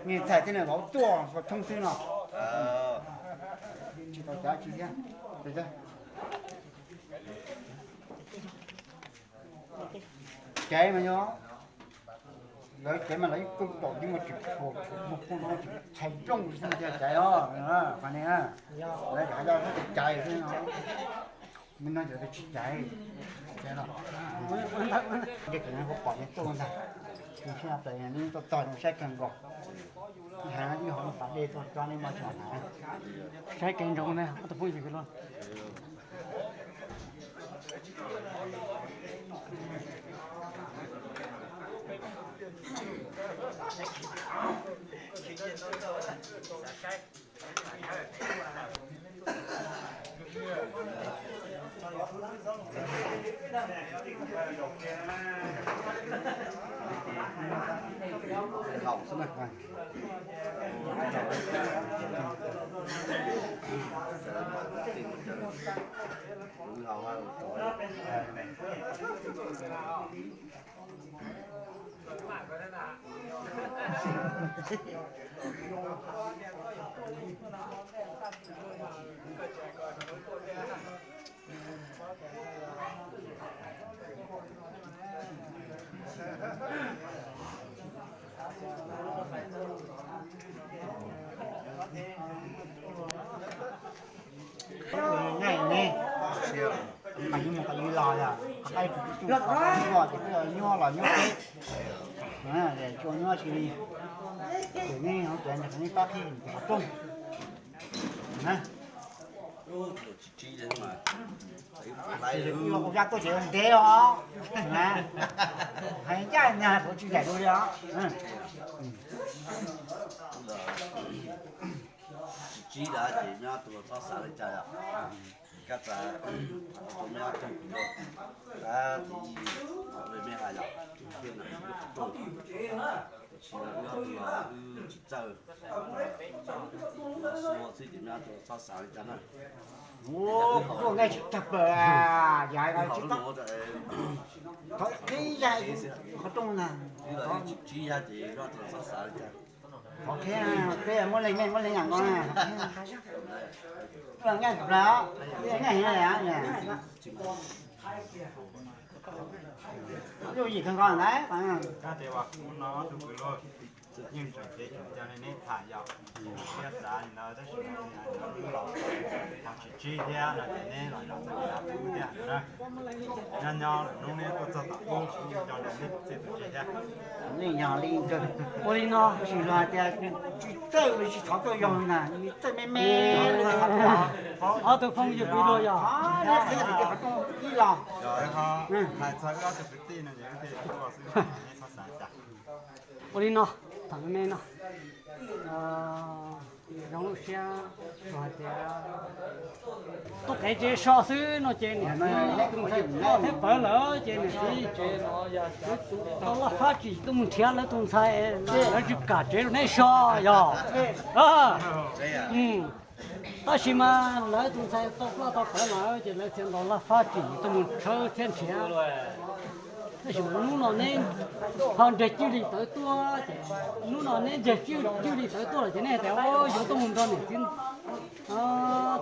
Nws txhais tej no vauv tuaj hauv thoob xwb no. Tsis tau cav tsis thiab. Caiv mas yog lawv caiv mas lawv ib tug tom yus mas tsis tshua tshua mus poob no tsis tshai plooj xwb tiag caiv os. Qhov no lawv hais caiv xwb no. Me no cov tsis caiv, caiv los. Nce kawm no kuv pom nws tuaj ntag. Nws sib pem nws tuaj txog nws saib kawg nkaus. Nws hais ib hauv nws pas dej tuaj tso nej mas tsis hais. Saib kev ntsoov na ob tug phooj ywg luaj. Nyob ne, mas yus mus kom yus los yog qhov qab yus tus tub tub nyuaj ces twb nyuaj los nyuaj peb, tsuas nyuaj tsis li. Ces nej ho tseem nej pab qhib qhov rooj na. Ua zaj tuaj ces ntev os. Hais ncaj nag kuv tsis daim dua li os. Tsis tsib lawm ces nyob tus txhob xav li cas yom. Kab tas tus me ob tug pim rau, tab tis me hais yom, tus thiaj na tus rau, tab sis wb ob tug los wb tsis txawj, xua xwb ces me ob tug txhob xav li cas na. Ua, kuv tuaj nqaij tsis tag plaws, yog hais tsis tau, thov qhib zaj qhov rooj na. Wb los wb tsis tsib zaj ces me ob tug txhob xav li cas. Qhov qhia peb muab leej nej muab leej yam nko na. Nqaij plaws, nqaij heev li. Lub yim kawg nkaus ntawd. Yeej tseem cev tseem cai li neb tham yom, thiab xav li ntawd tab sis los ho tsis tsib thiab no ces neb los zam txim pub thiab na. Nyob nyob lwm hnub neb tuaj txog tom ub kuv coj nrog neb txij tus tsev thiab. Nej yog li ntawd. Ua li no, tab sis luag hais tias tsis txawj tsis thov tuaj yog na, txawj me me li. Ob tug phooj ywg pib luag yog. Qhov rooj ib los. Hais txog wb ob tug kwv tij no ces wb thiaj li tuaj xwb, neb txhob xav cas. Ua li no, tham me me no, zoo lub siab hais tias tuaj qev tsev so xwb no ces niam txiv tus ntxhais loj thiab pawv lawm ces niam txiv tsev no yog tau laj fab tsim tuaj mus nrhiav lawv tus ntxhais, lawv tsis kam tsev rau neb so yog. Tab sis mas lawv tus ntxhais tau ploj tau pawv lawm ces lawv txiav ntaus laj fab tsim tuaj mus tshawb thiab nrhiav. Tab sis mas hnub no neb ho nrhiav cwj li tawv tuaj ces, hnub no neb nrhiav cwj li tawv tuaj lawm ces nej hais tias yuav tuaj mus nrog niam txiv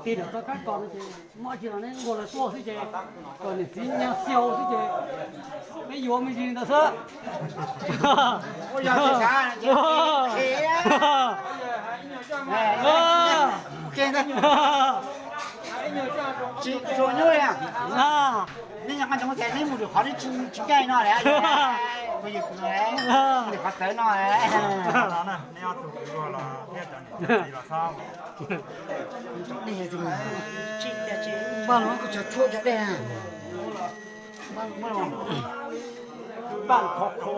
tig lawm txoj kab kos no ces muaj dab tsi los neb nquag lawv tuaj xwb ces kom niam txiv nyag xiau xwb ces peb yuav me ntsis li ntawd xwb. Tsis tshua nyuaj li. Nej nyob qab ntsoov tias neb mus lwm qhov tsis ncaij no lawm, mus lwm qhov tawv no. Npaj los kuv tshav tshuaj cov dej. Npaj khov kho.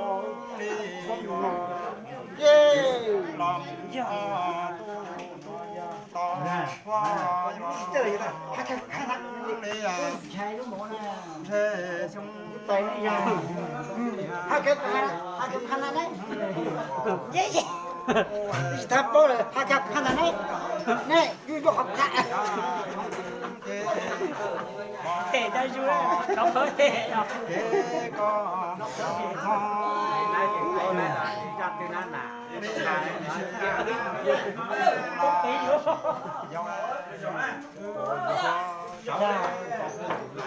Thab paub lawm, ha ka phab ntawd ne, ne yus yuav qhov pha. Tes cov zus, cov qhawv tes.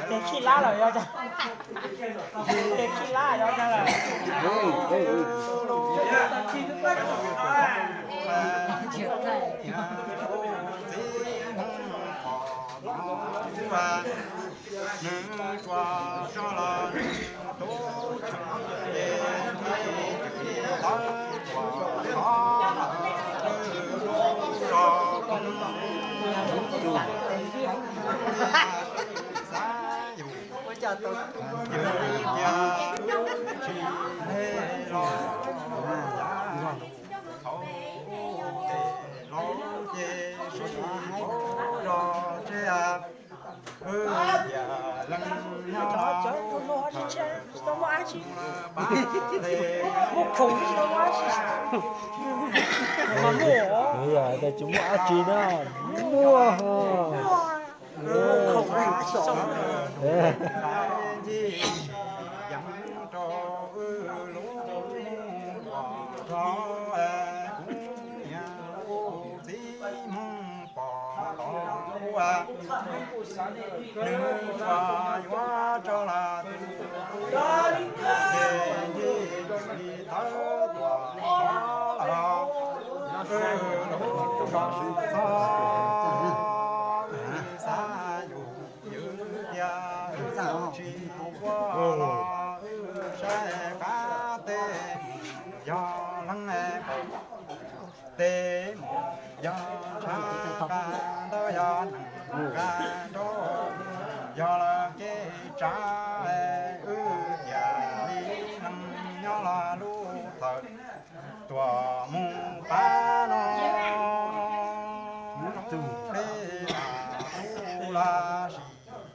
Tes khij lab los yog, tes khij lab yog lawm. Muaj khoom tsis tau muaj dab tsi. Muaj, tsis muaj dab tsi na. Muaj. Nws tsuas yuav tso los tus ces nce li tawv tuaj los, wb lub zos txog xav yus yus tias wb tsis ua los wb saib qab teb mus yog leej kaum, teb mus yog tshav qab ntawd yog nees nqa rau yog los kev tsav wb tias li nees nyob los lub thawm tuaj mus pab no. Li tus los sis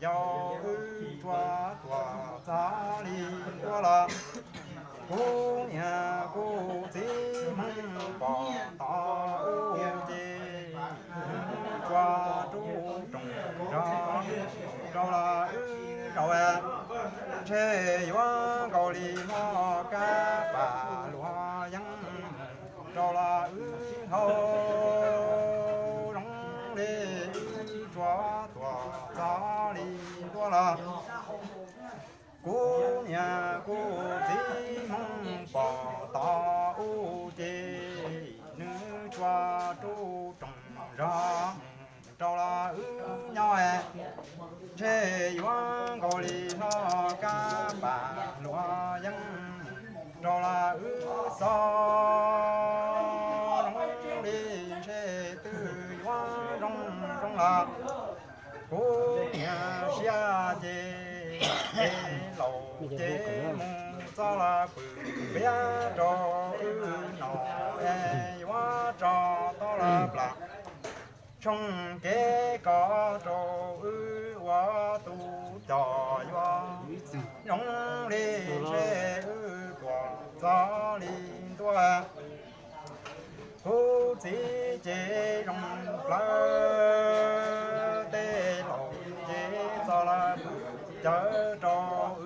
yog wb tsuas tuaj txog li tuaj los kuv niam kuv txiv Hmoob pom tau wb ces tsuas rub rooj zos rau los wb zaum ntshe yuav nkaus li hmo kab pam luag yeeb rau los wb haus. Zoo li wb tsuas tuaj txog li tuaj los kuv niam kuv txiv Hmoob pom tau wb ces nws tsuas rub rooj zos rau los wb nyob ntshe yuav nkaus li hmo kab pam luag yeeb rau los wb xauj. Zoo li ntshe twb yuav zoo zoo los kuv niam siab ces ces laus ces mus txog los pw piav rau wb nom es yuav tso tau los plam tshooj kev kos rau wb ua tus coj yuav. Zoo li ntshe wb tuaj txog li ntuaj kuv txiv ces zoo plawv tej laus ces txog los cawv rau wb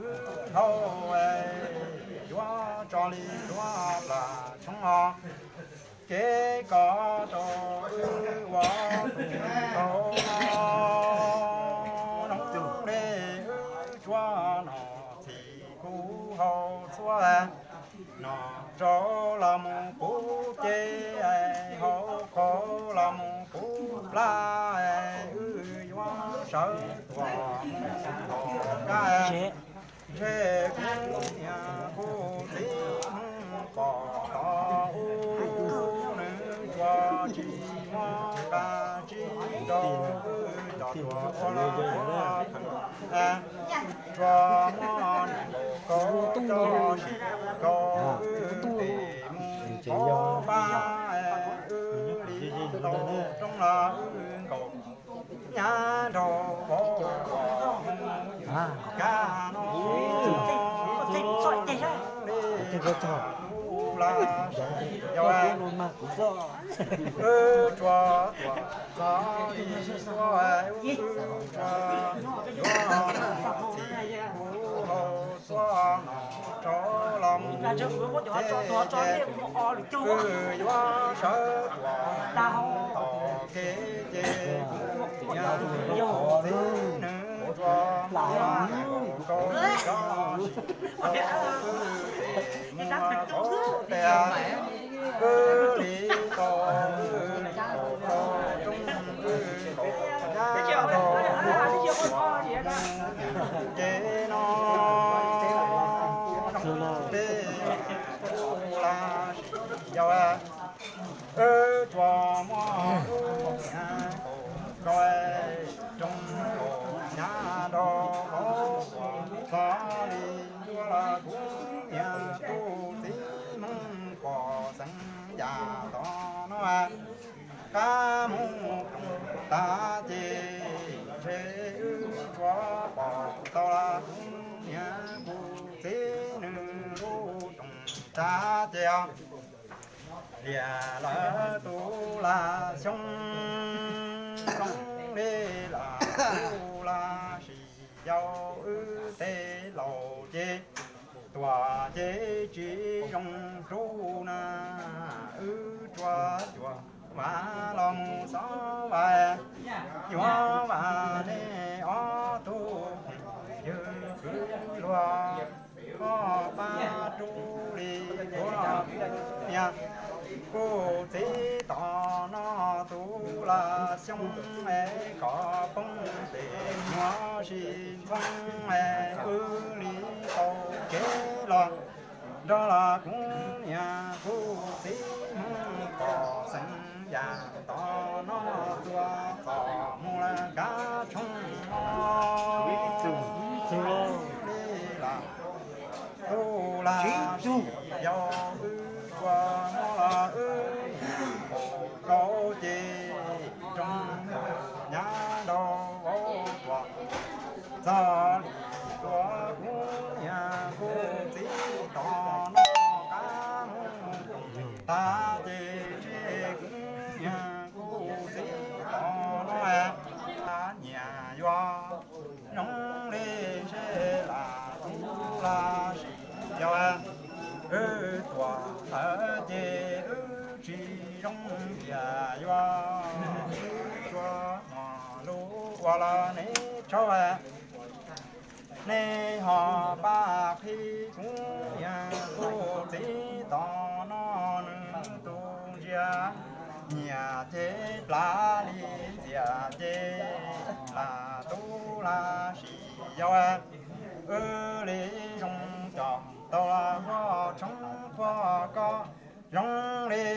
haus yuav tso li ntuaj plam tshooj os. Kev kos rau wb ua tus tau no, zoo li wb tsuas nom txhim kuv haus txhua nom rau los mus puv ceg, haus qaug los mus puv plab, wb yuav sawv tuaj mus tom qab. Ntshe kuv niam kuv txiv Hmoob pom tau wb, nws tsuas tsis muab qab tsib rau wb coj tuaj ua los ua theem. Tsuas muab nees nkaum kaum coj sim kaum wb tes mus qhov pab, wb li tau roob los wb nkaum nyab nraug vauv uas mus kab no. Li kuv los sis yog wb tsuas tuaj txog li tuaj, wb tsuas yuav txhim kuv haus txhua nom rau los mus Wb yuav sawv tuaj tom kev ces kuv niam kuv txiv nws tsuas muab kaum rau wb tes muab kaum tes wb li tau wb kaum rau toj nyab rau ces no peb kuv los sis yau wb tsuas muab wb niam kaum rau toj nyab rau vauv tuam txog li ua los kuv niam kuv txiv Hmoob pom xeev yam tom no qab mus roos tag ces ntshe wb tsuas pom tau los kuv niam kuv txiv nws lub roos tag ces liam lawv tus laj xyoo zoo li laj tus laj sis yau wb tej laus ces tuam ces tsis zoo rub na wb tsuas cuam vas los mus xob vas yuav vas nej ob tug phooj ywg kwv luag ob pab rub li tuav kuv niam kuv txiv tom no tus laj xyoo es kom poob tes nyuaj sis ntxhoo es wb li tau kev los nrog los kuv niam kuv txiv Hmoob pom xeev yam tom no txua txom mus lawm kav tshoob li los tus laj sis yau wb tsuas muab los wb kaum rau ces roos nyab rau vauv tuam txog li tuav kuv niam kuv txiv tom no qab mus roos tag ces ntshe kuv niam kuv txiv tom no nyiam yuav zoo li ntshe laj tus laj sis yau wb tuam lawm ces wb tsis zoo tias yuav wb tsuas muaj lus ua los neb tsaug nej ho pab qhib kuv niam kuv txiv tom no nws tus ntsia nyiam ces plav li ntxias ces laj tus laj sis yau wb li zoo coj tau los quaj tshoob quaj kos zoo li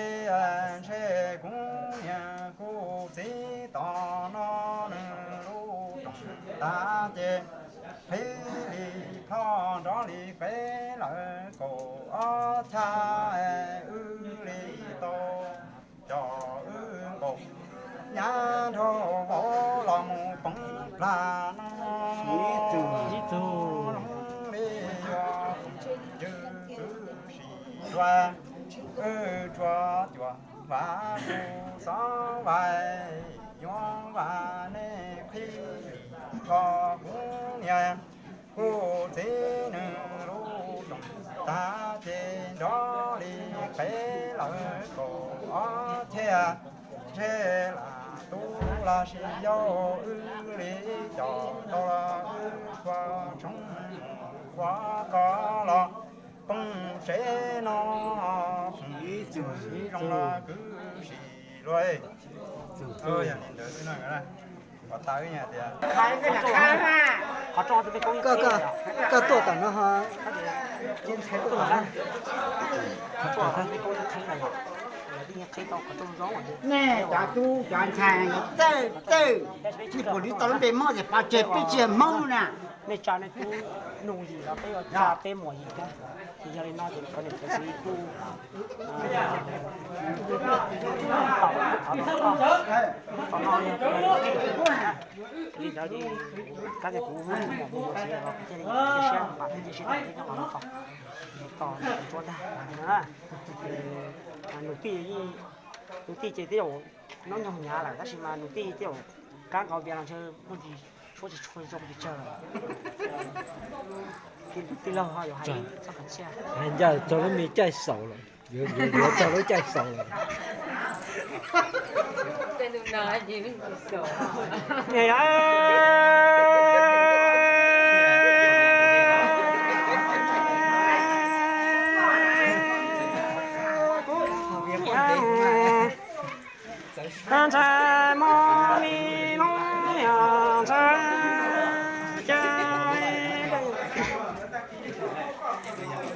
ntshe kuv niam kuv txiv tom no nws lub roos tag ces qhib li plho nrov li qev lawm kaum ob chaj wb li tau coj wb nkaus nyab nraug vauv los mus poob plag no zoo li yuav ywg wb sim luag wb tsuas cuam vas kuv xob vais yuav vas nej qhib li ko kuv niam kuv txiv nws lub roos tag ces nrov li qev lawm kaum ob chaj ntshe laj tus laj sis yau wb li coj tau los wb quaj tshoob mus quaj kos los poob tsev no phooj ywg zoo los kwv sim luag. Yog li ntawd xwb no, kom tas wb tias koj tuaj tom no ho. Nej cov tub cov ntxhais txawj txawj, ib puas li tau lub npe Hmoob ces pov tseg peb tsis yog Hmoob na. Nej tsa nej tub nug yim los peb yuav tsa peb muam yim thiab. Ces yog li no ces kom niam thiab txiv kuj tau thov tom no yog li ntawd ces kab tias kuv muab tus muam mus yuav txiv los kuv thiaj li cia siab pam thiab cia siab tias peb nyob qhov no tau tos tus ntsuab ntag. Nus tij, nus tij ces twb zaum nyob nyoog hnyav lawm tab sis mas nus tij twb zaum kab nkaus vias los ntshe muaj ntsis Tshuav tsis tshuav zoo pes tsawg lawm. Tij laug ho yuav hais txoj qhov txhia. Hais ncaj txog lub me caij xaus lawm, yuav txog lub caij xaus lawm. Ntxhais muaj me lub niam ntxhais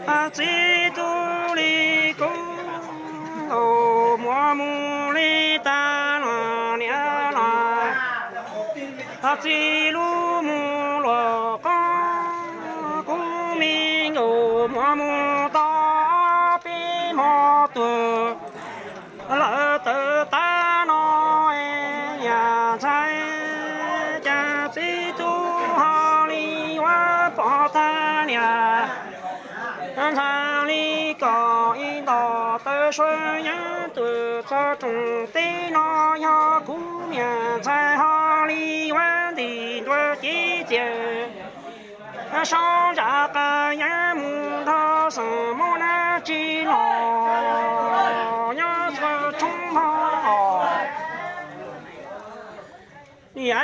cas txiv tub li kuv nkaus muab mus li tas los niam los txiv lub mus luag qoob, kuv me nkaus muab mus tau peb hmo tuag. Lawv tawv tag no niam ntxhais cas txiv tub ho li yuav pov tag niam ntxhais li kom ib nto tawv suab yeeb tuag txog rooj teb no yog kuv niam ntxhais ho li yuav ntim ntua cev txias sab zam qas yeeb mus nrog xeem Hmoob dab tsi los nyob txhua tshoob hmo os. Niam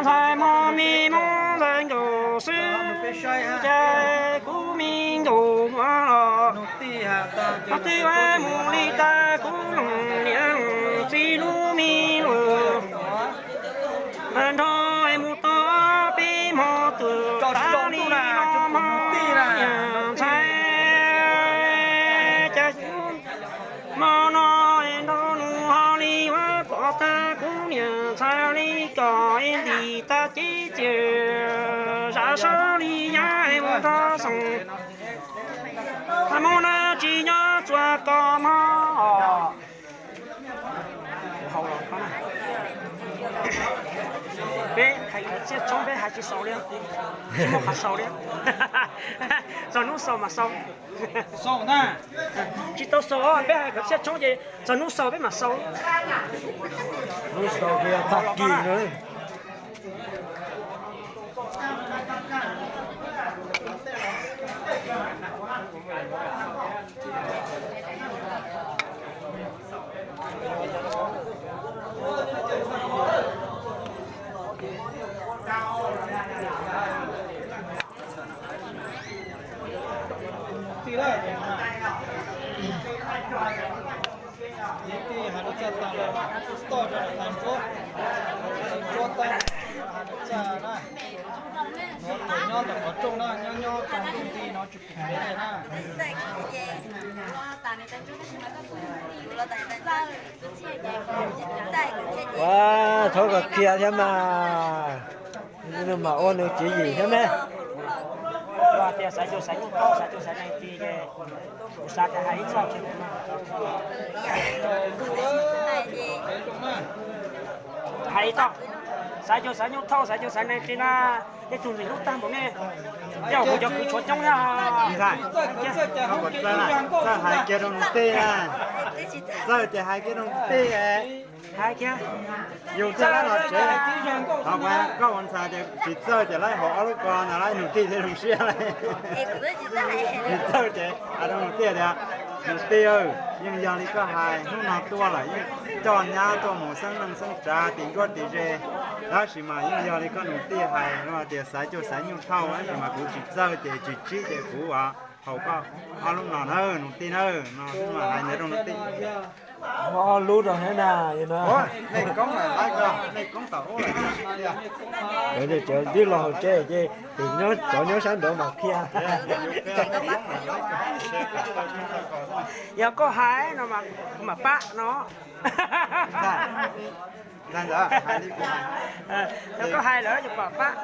ntxhais muaj me Hmoob ntxhais nkaus xwb, cas kuv me nkaus muab los twb mus li tas kuv los niam txiv lub me luag nrog mus tau peb hmo tuag tas li no hmo niam ntxhais cas hmo no nrog nws ho li yuav pov tag kuv niam ntxhais li kom ntim tas cev txias zam sab li yam mus nrog xeem Hmoob dab tsi nyob txhua kos hmo. Peb hais khawv txhiaj tshoob peb hais tsis xaus li, tsis muaj qhov xaus li. Txog hnub xaus mas xaus. Tsis tau xaus, peb hais khawv txhiaj tshoob ces txog hnub xaus peb mam xaus. Hnub xaus ces yog tag kis no. Tij hais lus txaj tas los toj rau lawv tas ntsuab, ntsuab tab hais lus txaj na. Nuav thaum nyob ntawm qhov rooj na, nyob nyob tau ntuj nti no tsis pum li na. Ua, txhob kom khiav thiab mas, nws mam ua nws tswv yim thiab ne. Tias xaiv cuag xaiv nyuj thauj, xaiv cuag xaiv neeg ris ces kuv xav tias hais ib txoj, hais ib txoj, xaiv cuag xaiv nyuj thauj, xaiv cuag xaiv neeg ris na, tej tug ntxim hlub tag npaum nej, tej zaum kuv cov kwv tshuav coob thiab. Txawj hais kiag rau nws tej na, txawj ces hais kiag rau nws tej. Hais kiag, yus txawj lawm los tsev, thov koj ua ntxhais ces tsis txawj ces lawv haus ob lub ko ntawd lawv nus tij thiaj zoo siab. Tsis txawj ces hais rau nus tij tias, nus tij, yeej yog li koj hais, hnub no tuaj lawm yeej coj nyab tuaj mus xeeb neej xeeb tsav tim nruab tim ze, tab sis mas yeej yog li koj nus tij hais no tias xaiv cuag xaiv nyuj thauj, tab sis mas kuv tsis txawj ces tsis tsib ces kuv haus koj ob lub no na nus tij na, no mas hais ntawd rau nus tij. Muab ob lub rau thiab na, nej koob lawm, nej koob tau ub lawm. Cov twb los hauv tsev ces tus nyob, cov nyob sab nraud mas qhia. Yog koj hais no mas kuv mam pab no. Yog koj hais lawm ces mam pab.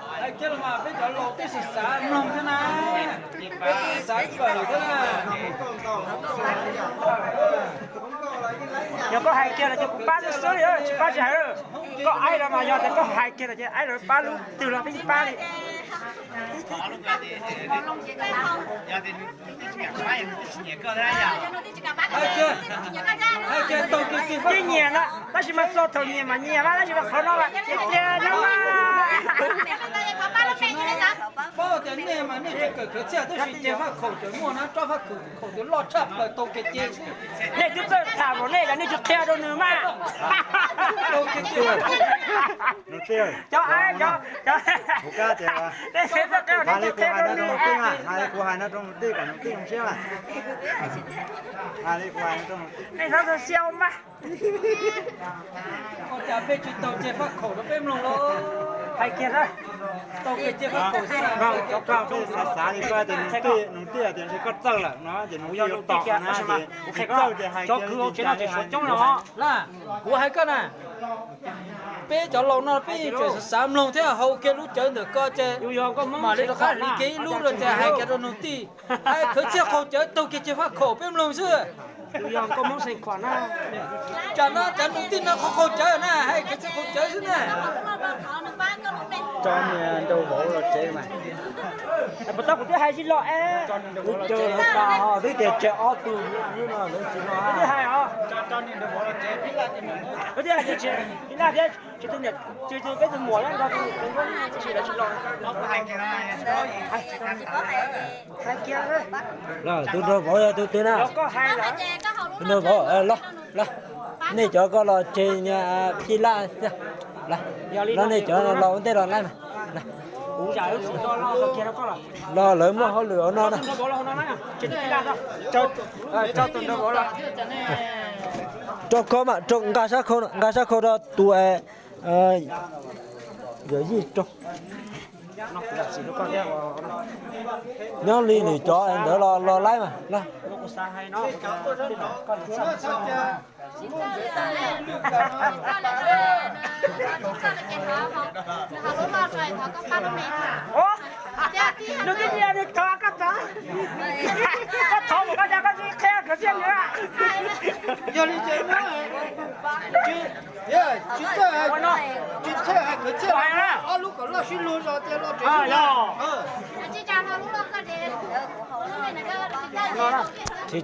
Yog koj hais kiag lawm ces kuv pab xwb xwb li, tsis pab tsis hais. Koj aib lawm mas yog tias koj hais kiag lawm ces aib lawm pab lub twg los peb yeej pab li. Hais tias, hais tias taug kev ceg faj khoom, nyiam na, tab sis mas txog thaum nyiam mas nyiam mas, tab sis mas qhov no mas cia cia no mas. Paub tias nej mas nej tsis kawm khwv txhiaj, tab sis ceg faj khoom tseem muaj na, rab faj khoom, khoom twg loj tshaj plaws taug kev ceg xwb. Nej twb txawj tham los nej los nej tsis qhia rau nws mas. Taug kev ceg faj khoom. Cov, cov, nej txawj qhia los nej tsis qhia rau nws. Hais li kuv hais no rau nws tij kom nws tij zoo siab mas. Hais li kuv hais no rau nws tij. Nej txhob xav xiab mas. Ua cas peb tsis taug ceg faj khoom rau peb mloog los? Hais kiag na. Taug kev ceg faj khoom xwb na. Koj xav xav li koj tias nws tij, nws tij tias ntshe koj txawj lawm no ces nws tij yuav tom na, ces txawj ces hais kiag li ces tsev no tsis suav coob no. Kuv hais koj na, peb cov laus no peb yeej tseem xav xav mloog thiab haus kiag lub cawv ntawm ko ces mam li rov qab hliv kiag ib lub rau ces hais kiag rau nus tij, hais khwv txhiaj qaug cawv taug kiag ceg faj khoom peb mloog xwb. Tsam no cov nus tij no qaug qaug cawv na, hais khwv txhiaj qaug cawv xwb na. Tso niag nraug vauv los tsev mas. Puas tau kuv twb hais zis los es. Twb tias tsev ob tug no lawv tsis los. Twb hais os. Twb hais tias tsis laj thiab, tsis tu niam, tsis tu peb tus muam lawm nrog tus niam tus nraug tab sis lawv tsis los. Hais kiag. Tus nraug vauv yog tus twg na? Tus nraug vauv, los, los, nej cov koj los tseg niag Pij Laj, los nej cov los ua ntej los laib mas. Los lawv muaj hauj lwm hauv no na. Rau koj mas, nqa sab khau, nqa sab khau rau tus yawm yij rau. Nyob li lwm cov ntawd los laib mas. Nws twb nyiam nws thov koj tod, koj thov mus koj cas koj tsis qhia khwv txhiaj nws. Yog li ces tsis txawj hais khwv txhiaj, ob lub kom loj sib luag zog tias los tsev. Tsis,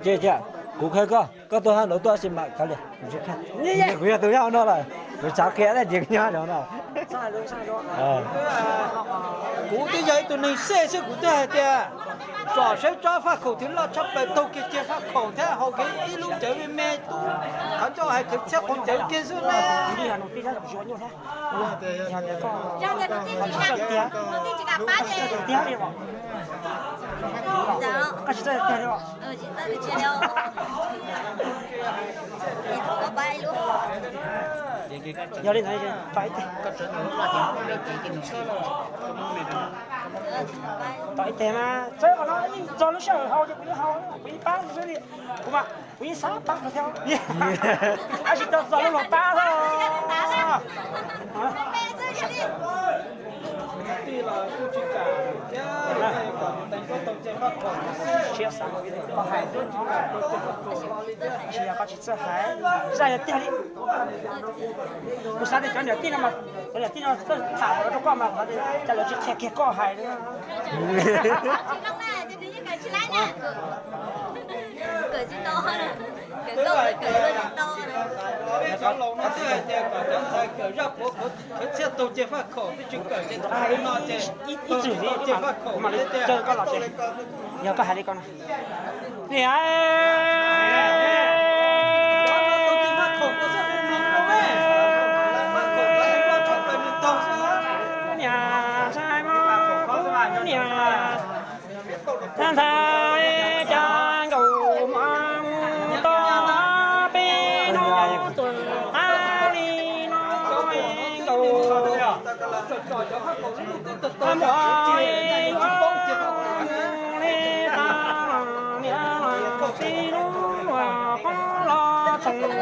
kuv qhia koj, koj tuaj hab nraud tuaj sis mam kav liam. Kuv yog tus nyob no lawm, kuv xav qhia tab sis kuv nyob no. Kuv twb yog ib tug neeg xej xwb kuv twb hais tias tsom saib tsob faj khaum twg loj tshaj plaws taug kiag cia faj khaum thiab haus kiag ib lub cawv me me tub, qhov ncauj hais khwv txhiaj qaug cawv kiag xwb ne. Yog li ntawd, tom ib teg mas txawb qhov no txog lub sij hawm haus ces kuv yeej haus, kuv yeej pab xwb li. Kuv mas kuv yeej xav pab kawg thiab, tab sis txog txog lub luag pab xwb. Siab xav, koj hais, tsis yog koj tsis txawj hais, zaj yog tiag li. Kuv xav tias cov niam tij no mas, cov niam tij no txawj tham rau koj mas, cas lawv tsis qhia kiag koj hais li. Peb cov laus no twb hais tias kom cov ntxhais kawm zaj puav khwv txhiaj taug cia faj khaum, twb tsis kawm ces thaum no ces ib txwm li taug cia faj khaum mam li caw koj los tsev. Yog koj hais li ko no. Niam, niam, ntxhais, ntxhais, cas nkaus mas mus tau peb hnub txawm qab li no nkaus. Muaj yuav mus li tas los niam los txiv lub luag qoob los txoos,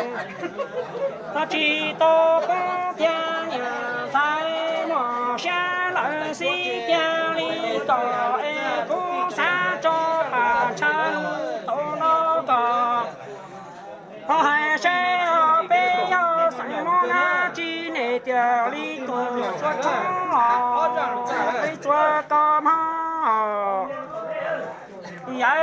tsis tau poob thiab niam ntxhais muaj siab lawm xib tiag li kom es kuv xav tso pas ntsha lus tau no kom ho hais seb peb yog xeem Hmoob dab tsi ne tiag li tus txhua txhua os, li txhua tus Hmoob Yawg,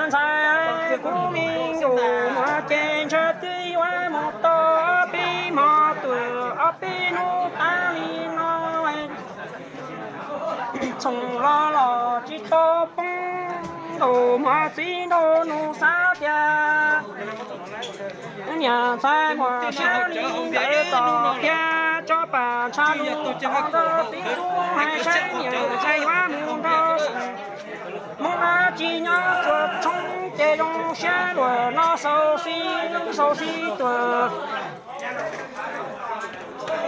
ntxhais kuv me nkaus no ces ntshe twb yuav mus tau ob peb hmo tuaj ob peb hnub tas li no. Txhoov los los tsis tau poob, ntaus hmo txiv nraug nus xav tias niam ntxhais muaj siab li ntawd tom thiab tso pas ntsha lus hais rau txiv tub hais saib niam ntxhais yuav mus nrog xeem Hmoob dab tsi nyob txhua tshoob ces zoo siab luag no xaus xib xaus xib tuaj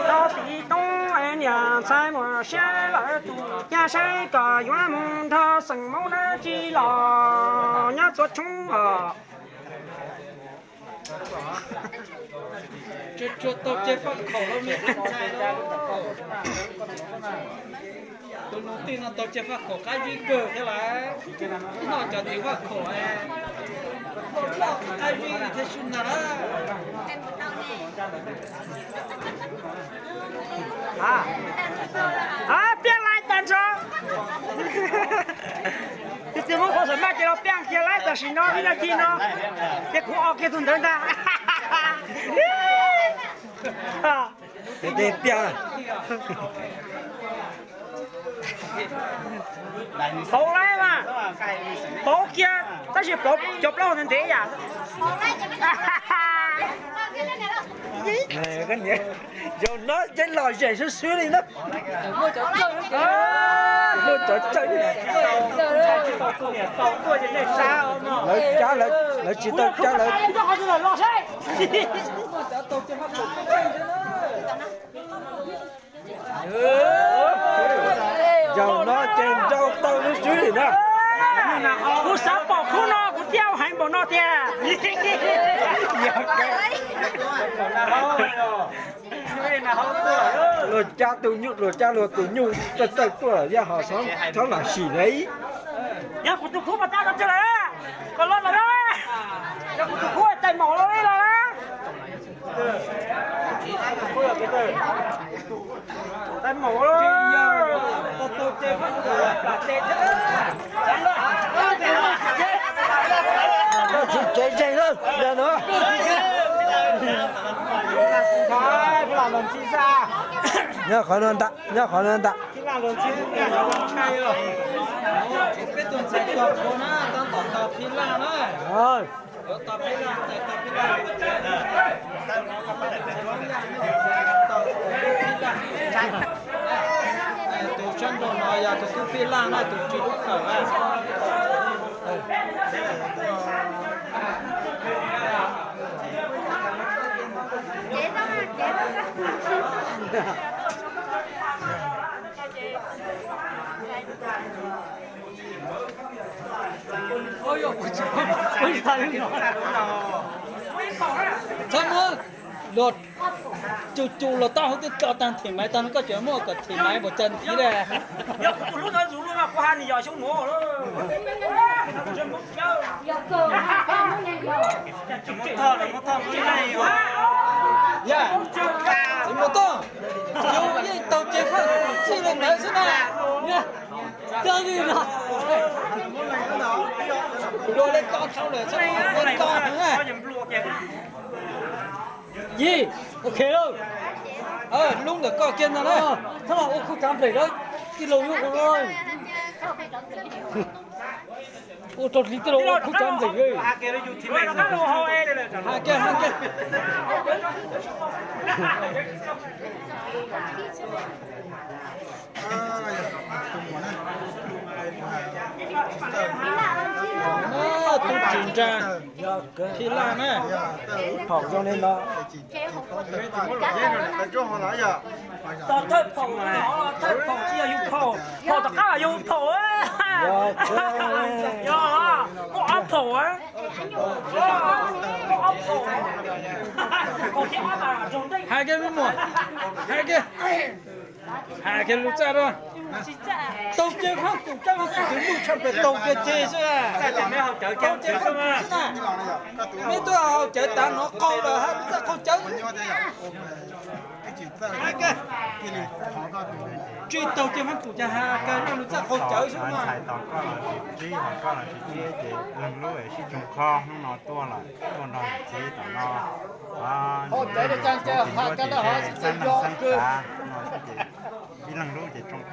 rau tim toob es niam ntxhais muaj siab lawm tus cas saib kom yuav mus nrog xeem Hmoob dab tsi los nyob txhua tshoob os. Tsuas tau ces faj khaum los me ntxhais los. Tus nus tij no tau ces faj khaum qab zib kawg thiab lawm. Noj cov txiv faj khaum, qab zib thiab sib nag. Piaj laib tag nrho. Tus txiv Hmoob qhov xam maj ces los piaj kiag laib tam sim no vib no ci no, ces kuv os kiag tus ntawd ntag. Tes piaj. Pauv laib mas, pauv kiag tab sis pauv cov plaub hau ntev yam. Zaum no ces lom zem swb swb li na. Muaj cov txawj, lawv cab lawv tsis tau cab lawv. Zaum no ces nrau tau lub swb li na. Kuv xav pom khub no kuv thiaj heev npaum no tiag. Luag cab tus nyuj, luag cab luag tus nyuj txawj txawj tuaj yaj ho txhob lam sim li. Yog kuv tus khub mas tab no tsis lawm, kom los lawm, yog kuv tus khub tais maum los li lawm. Tsis tsev zeeg lawm no. Nyob qhov no ntag, nyob qhov no ntag. Peb tus ntxhais tos kuv na, tab tom tos phij laj na. Tus sab nraud no yog tus tub phij laj na, tus tsis lub kawm na. Txhob muab luag cu cu los taub hau twb tso tag thim maiv tag no koj tseem muab kom thim maiv npaum cas ntxiv le. Yog kuv tus hlub ntawd zus luag mas kuv hais nws yog xyoo muv. Yog, txiv mus toj, yus yeej taug ces faj txij li ntawd xwb na. Cog li no, luag li ko dhau lawm xwb, li ko heev na. Yij, ok lauj. Lub ntawm koj kiag ntag na. Txhob los ua khu tsav nplej lawm, tij laug nyob kuv no. Ua rau hli tij laug ua khu tsav nplej. Hais kiag, hais kiag. Tub tsis nra, phij laj na. Phaum zoo li no. Tos thawj phaum no, thawj phaum tsis yog yus phaum, phaum tom qab yus phaum. Yog, muaj ob phaum, muaj ob phaum. Hais kiag me muam, hais kiag. Has kiag lub txaj rau. Taug kiag Vaj Kum, coj Vaj Kum tus mus tshaj pem taug kiag ceg xwb. Taug kiag Vaj Kum xwb na. Neb tuaj haus cawv tas no qaug lawm, hab lub txaj qaug cawv. Tsis taug kiag Vaj Kum cas has kawg no lub txaj qaug cawv xwb na. Ntxhais tos koj los tsis qhib, hos koj los tsis qhib ces leej lub es sib tsoo qhov hnub no tuaj lawm, tuaj nrog niam txiv tom no. Haus cawv li cas ces has cawv rau hov xwb ces yog kawg. Ib leeg lub ces tsoo qhov